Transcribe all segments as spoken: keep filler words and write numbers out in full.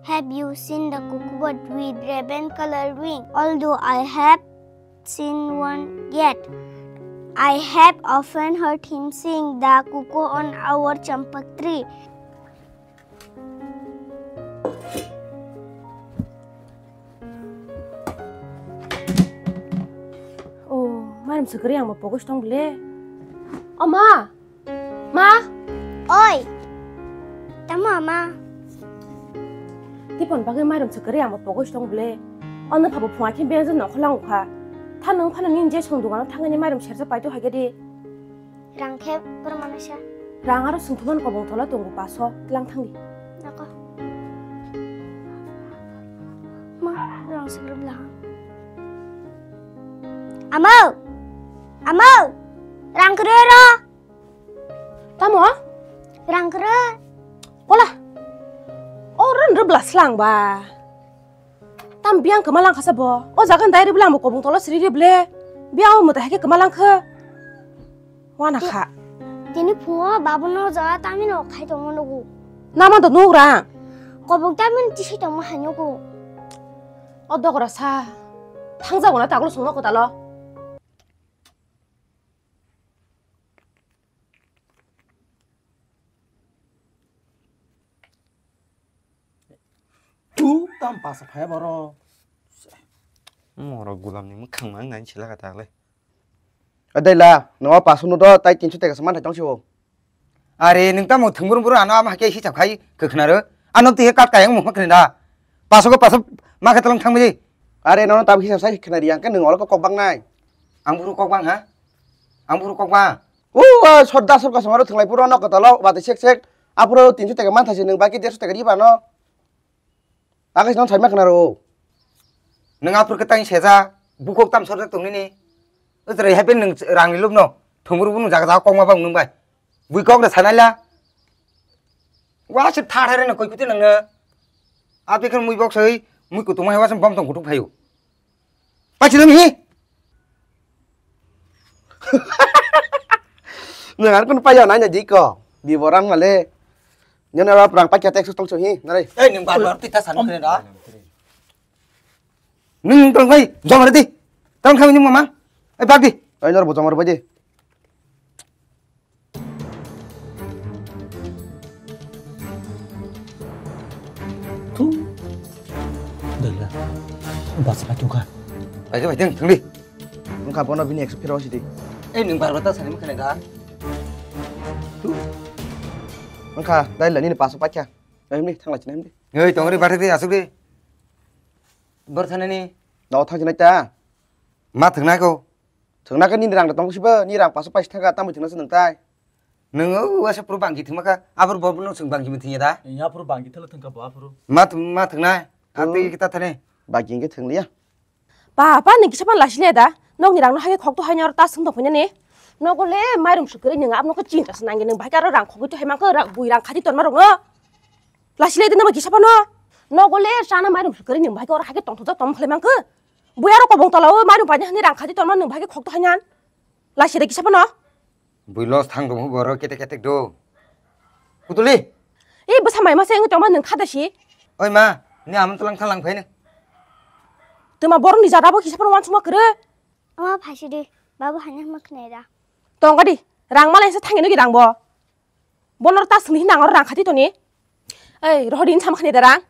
Have you seen the cuckoo bird with raven colored wing? Although I have seen one yet, I have often heard him sing the cuckoo on our champak tree. Oh, mairum swkari ang bo pogos tong bole. O ma, ma. Oi. Tamo ma. Tipon bagwi mairum swkari ang bo pogos tong bole. Ono phabo phunga khe benjo nokholang kha. Tha nung phano nini je song dogano thangani mairum sersa paito haikhe di. Rang khe borok manwi sa. Rang aro sungthumani kobong tola tongo paso, tlang thangdi. Nako. Ma, rang sigrwp lang. Amo! Amo! Rang kwrwi ro! Tamo? Rang kwrwi. Kola. O rwn rwbla slang ba. Tam biyang kwma lang kha sa bo. O jaga dai rwbla mo kobong tolo sri rwble. Biyang o mwtai hai khe kwma lang kha. Wana kha. Tini phungo babu no jaga tamino khai tongmo nugo. Nama do nuk rang. Kobong tamino tisai tongmo hai nugo. O dogra sa. Thangjago na taglo songno kwtalo. Tu tam pasa phaya boro. Moro gulam ni mwkhang ma ngai chila ka tagle. Adai la, no paso no do tai tinso teka saman thai tong sibo. Are nwng tamo thwngbrung brung ano ama hakhe hisab khai kwkhnaro. Ano twi kat kayang mukha khna da. Paso ko paso ma khe tolong thangmili. Are nono tab hisab sai khna ri ang khe nwng olo kok bang nai. Ang buru kok bang ha? Ang buru kok bang. O, o, sodda sor kosong aro thwnglai puro no kotolo bati sek sek. Apuro tinso teka man thasi nwng baki derso teka ri bano. Agis non saima khna ro. Nwng apur khe tang seja, bukhuk tam sorjak tong nini. Ujre happen nwng rang ni lubno. Thumuru bunu jaga jaga kokma bang nwng bai. Bui kok da sanai la. Wa se thar hare na koi kuti nang na. Abi khan mui bok sai, mui kutung mai wa sam bom tong kutuk phayu. Pachi dum hi. Nang ar kun payo na nya jiko. Di borang male. Nyo na rap rang pakya tek su tong su hi. Nare. Ei, nwng bar bar tita san kre da. Nwng tong kai, jom re di. Tong khang nwng mama. Ei, bag di. Ei, nor bo jom re di. Thu. Dala. Bas ba tu ka. Bai, bai, deng, thang di. Wngkha bono bini ekso phira sidi. Ei, nwng bar bar ta sani mkhane da. Wngkha, dai lani ni paso pakya. Nahimni thangla chini himdi. Ei, tongri bathik di, asuk di. Bor thanani. Nao thang chinai ta. Ma thwngnai ko. Thwngna khe nini rang da tong sibo, ni rang paso paisa thangkha, tamni thwngna se nwng tai. Nwng o uaisa phuru bangki thwngma kha, aphuru bo nwng chwng bangki thwngya da? Nya phuru bangki thwla thwngkha bo aphuru. Ma thwng, ma thwngnai, a twi kita thani. Bangki hwnkhe thwngliya. Papa, nwng kisa phano lasi le da? Nokni rangno hai khok to hai nyor ta swng tong phanya ni. Nogo le mairum swkri nwng abno khe chinta se nangya, nwng bahai khe aro rang khogwi to hai mankhe ra-, bui rang khati tonma rokno. Lasi le da nabo kisa phano. Nogo le chana mairum swkri nwng bahai khe oro hai khe tongthokjak tongma khlai mankhe. Bui aro kobong tola o mairum paina hani rang khati tonma nwng bahai khe khok to hai nyan. Lasi le kisa phano. Bui los thang tongmo borok ketek ketek do. Putuli. Ei bwsa mai masa wngwi tongma nwng kha da si. Oi ma, ni amon tlang thalang phai nw. Twma borok ni jada bo kisa phano wansukma kwrwi. Ama phaisi di, babu hanya hama khnai da. Tong gadi, rang malai sa thangya nw ki rang bo. Bono ta swngni hinang oro rang khati toni. Ei, rohor din sama khnai da rang.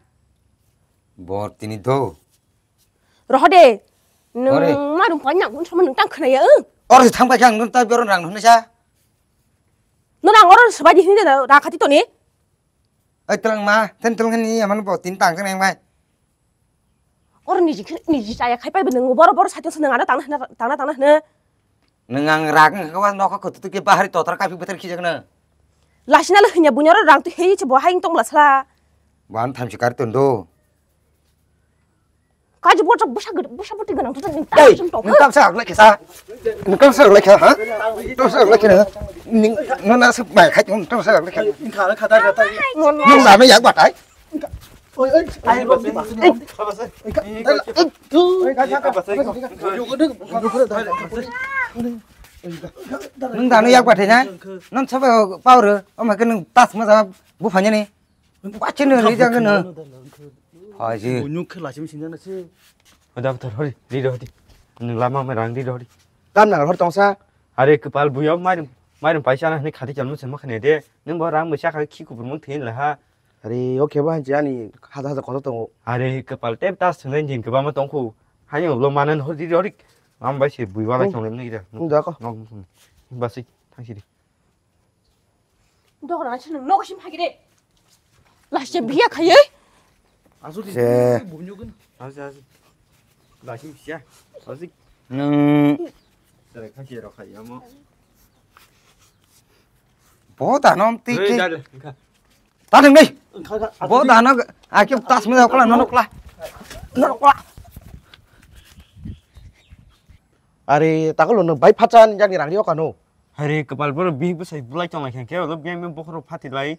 Bor tini do. Rohode. Ore. Nwng marum pa nyang gun sama nwng tang khnaya, eh. Oro se thang pai khe ang nwng ta bero rang hwnwi sa. Nwng rang oro swbai di hwnwi da rang khati toni. Ai twlang ma, ten twlang ni aman bo tin tang khe nang bai. Oro niji khe, niji chaya khai pai bo nwng boro boro saitung se nwng ano tangna hwnna, tangna tangna hwnna. Nwng ang rak wng kha wa nokha khutu ke bahari totra kapi bwthar khijakna. Lasina le hwnya bunya oro rang tu hei che bo hai tong bla sala. Bo ano thamchi kar tondo. Kaji bo chok busa gede, busa boti ganang tu nwng ta Ei, chum tong. Nwng kamsa aglai kesa. Nwng kamsa aglai kesa, ha? Kamsa aglai kesa. Nwng nona se bai khai nwng kamsa aglai kesa. Nwng na me yak batai. Oi, oi. Ai, bas, bas. Oi, ka, ka, ka, ka, ka, ka. Nwng dano yak bathai na? Nwng sabo power, o ma ke nwng tas ma jaba buphanya ni. Bachino ri jang no. Haji. Bunyuk khe lachim sinjana se. Hoda bwthar hori, ri do hori. Nwng lama mai rang ri do hori. Tam nang hor tongsa. Are kwpal buyo mairum, mairum paisa na hwnwi khati chalmu se ma khane de. Nwng bo rang mwsa kha khi kubur mung thin la ha. Are o khe ba hanchi ani haja haja kotor tongo. Are kwpal tep tas thwnai din kwbangma tongkhu. Haino ulo manan hori ri hori. Am bai se bui wala Hmm. chonglem nai da. Hmm, da ko. Nok, nok, nok. Basi, thang sidi. Dok rana chini nogo sim hagi de. Last biya khayai. Asu di. Se. Bunyugun. Asu, asu. Last sim siya. Asu. Nang. Sare kha siya rokha yamo. Bo da nom ti Hei, ti. Dale, kha. Ta nang dei. Kha, kha, asu Bo di. Da no. Akim tas mi da kula no kula. No kula. Are takalo no bai phacha ni jani rang ri okano. Hari kwpal borok bihik bwsai bulai tong lai khe, khe ulo biyang biyang bokhorok phati lai,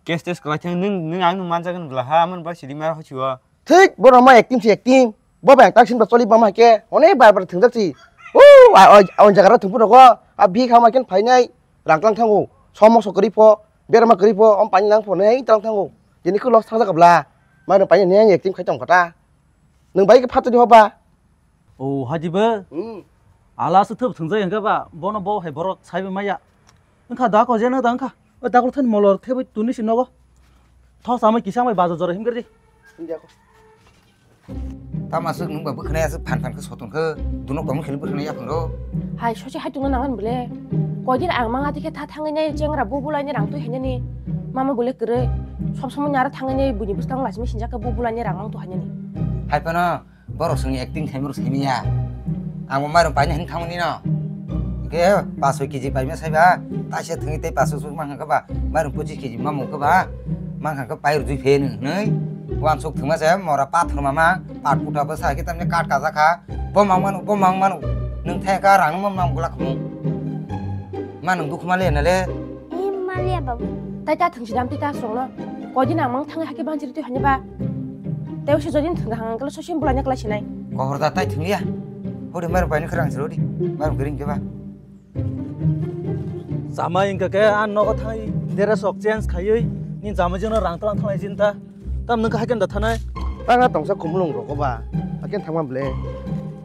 case test kwlai thang, nwng, nwng ang nwng manjak nw bwla ha, amoni bai sidi mara hochi o. Thik, borok ma acting si acting, bo bai ang tak sin ba choli bama khe, onek bar bar thwngjak si. O, a, o, o jaga rok thwngphuru rogo, a bihik hama khe phainai, rang tlang thango, somok sok kwrwi pho, berma kwrwi pho, om paini lang pho, nei tlang thango. Jeni khe loss thangjak bwla, ma nwng paini nei acting khai tong kha ta. Nwng bai khe phatani hoba. O, haji bo? Hmm. Ala se thup thwngjak hwnkhe ba, bono bo hai borok saibai maya. Wngkha da ko jeno da wngkha. O dakul thani molor thebwi tuni si nogo. Thok samai kisa mai bajo jora himgri. India ko. Tama swk nwng ba bwkhwnai aswk phan phan khe soton khe, dunok tongma kheli bwkhwnai yaphang ro. Hai, sosi hai tongna nangan bole. Koidin ang mang ati khe tha thangwi nai chengra bu bulai nai rang twi hainani. Mama bole kwrwi. Sob somoi nara thangwi nai buini bwskang lachimi sinjak khe bu bulai nai rang mang twi hainani. Hai phano. Borok chwngni acting khaimani rw simi ya. Ang bo mairum paina hwnwi thangmani no. Hwnkhe paanch soi kg paima saiba, taisa thwngwi tei paanch soi suk mankha khe ba, mairum pochis kg mamung khe ba, mankha khe pai rwjwi phe nw hwnwi. Uansuk thwngma se mora pathor mama, pat puta bo sa khe tamni kat kajak kha. Bo mang manu, bo mang manu. Nwng thai kha rang no mang glak mung. Ma nwng dukhu ma le na le. Eh, maliya babu. Tai ta thwngsi dam twi ta srongno. Koidin ang mang thangwi hakhe banchiri twi hanya ba. Tei usi jodin thwngkha hang kala sosim bulanya kala sinai. Kohor da tai thwngya. Hodi mairum paini khwrang srodi. Mairum kering khe ba. Chamai wngkha khe ang nogo thangwi dress rok change khaiwi ni chamai jeno rang tlang thanglai sinta. Tam nwng kha haikhe da thanai. Tanga tongsa khumulung rok ba. Haikhe thangma ble.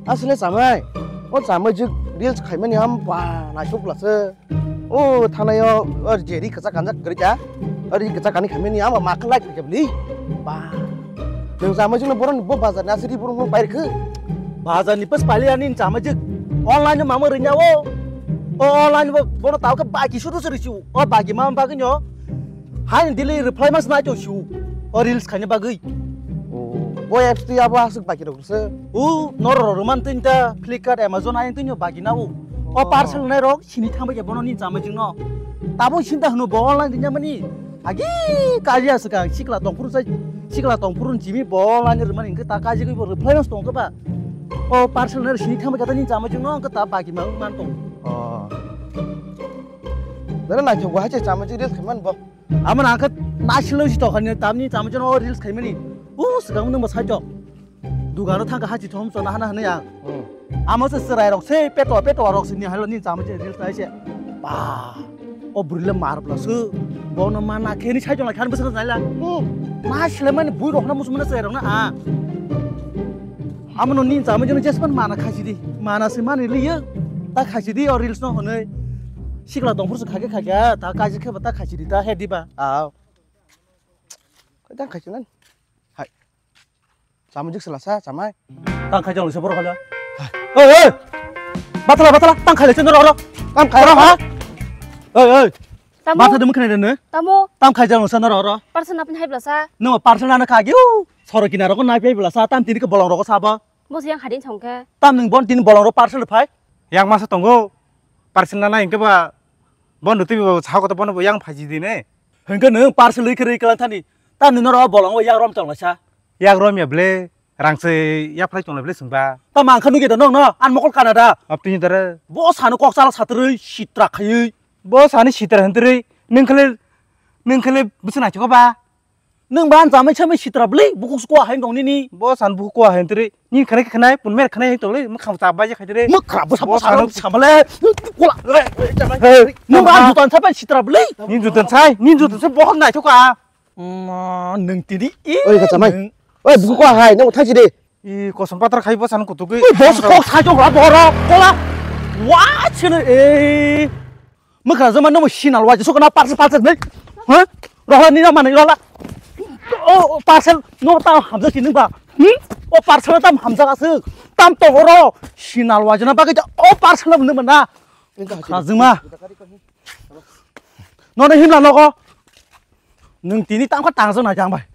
Asle chamai. O chamai jik reels khaimani am ba naisuk lase. O thanaio, o jeri kwchak kanjak kwrwi kha. O ri kwchak kani khaimani ama ma khlai kha bini. Ba. Nwng chamai jikno boroni bo bazar ni asiri borok no pai rikhu. Bazar ni pas pali ani chamai jik. Online no mama rinya o. O online bo bono tau khe baki sudu suri chu. O baki mama bagwi no. Hai dili reply mas nai to chu. O reels khaina bagwi. O bo apps twi abo aswk baki rok se. O noro rok man tin ta Flipkart, Amazon ayan tin baki na o. O Oh. Parcel nai rok. Sini thangbai khe bono ni chamai jwngno. Tabo sinta hwno bo online rinjak mani. Agi kaji aswk ang sikla tongphuru sai sikla tongphuru ni simi bo online rwmani hwnkhe ta kaji khe bo reply mas tong khe ba. O parcel no sini thangbai khe ta ni chamai jwngno hwnkhe ta baki ma man tong. Oh. Dara naithok bo hai se chamai jwng reels khaimani bo. Amo nang khe naisilo si tokha ni tamni chamai jwngno reels khaimani. U swkang nung bo sai tok. Dugano thangkha hachi thom chona hana hwnwi ang. Hmm. Amo se chwrai rok se peto peto rok se ni halo ni chama je reels nai se. Ba. O bwrwi le mar bla su. Bono mana khe ni sai jong lai khan bwswk nai la. Hmm. Ma sile mani bui rok na musu mana chwrai rok na a. Amo no ni chama je jesman mana khachi di. Mana se mani liyo. Ta khachi di o reels no hwnwi. Sikla tongphuru se khake khake ta kaji khe ba ta khachi di ta he di ba. Aw. Koi ta khachi nan. Hai. Chamai jik sela sa, chamai. Tang khai jang se borok hala. Oi, oi. Batala, batala, tang khai le chen ro ro. Tang khai ro ha. Oi, oi. Tamo. Batha dum khne ne. Tamo. Tang khai jang se ro ro. Parcel napin hai bla sa. No parcel na kha giu. Soro kina ro ko nai pe bla sa, tam tini ke bolong ro ko sa ba. Bo yang hadin song ke. Tam ning bon tini bolong ro parcel phai. Yang masa tongo. Parcel na nai ke ba. Bon ruti bo sa ko to bon bo yang phaji di ne. Hwnkhe nwng parcel rwui khe rwui kwlang thani. Tamni norok bolongo yak rom tonglaisa. Yak rom ya ble, rang se yaphlai tonglai ble chwngba. Tamo ang kha nugui da nokno, ani mokol kana da. Abtini dara. Bo sano kok chala satrwi sitra khaiwi. Bo sani sitra hwntrwi, nwng khale, nwng khale bwswk naithok ba? Nwng ba ani chamai chamai sitra bwlwi, bukhuk sukwa hai wng tong nini. Bo san bukhuk kwa hai hwntrwi. Ni khwnai khe khwnai, pun mer khwnai hai tongli, mwkhang chap bai je khai de re. Mwkhra bwsa Bo bwsa sano- rok samale. Kola. Hey, Nung ba jutan sapai sitra bwlwi. Ni jutan sai, ni jutan sai bohon nai thoka. Ma, nung tini i. Oi, ka chamai. Nung. Oi, buku ko hai, nang thangsi de. I kosom patra khai bwsano kutuk. Oi, boss kok sai jok la boro, kola. Wa chene e. Mukra jama no sinal wa jisuk na parcel parcel nei. Ha? Rohla ni na mani rohla. O parcel no ta hamjak sini ba. Hmm? O parcel tam hamjak asuk. Tam to oro sinal wa jana bagwi o parcel no mana. Khajima. Noni himla logo. Nwng tini tangkha tangjaknai khe ang bai.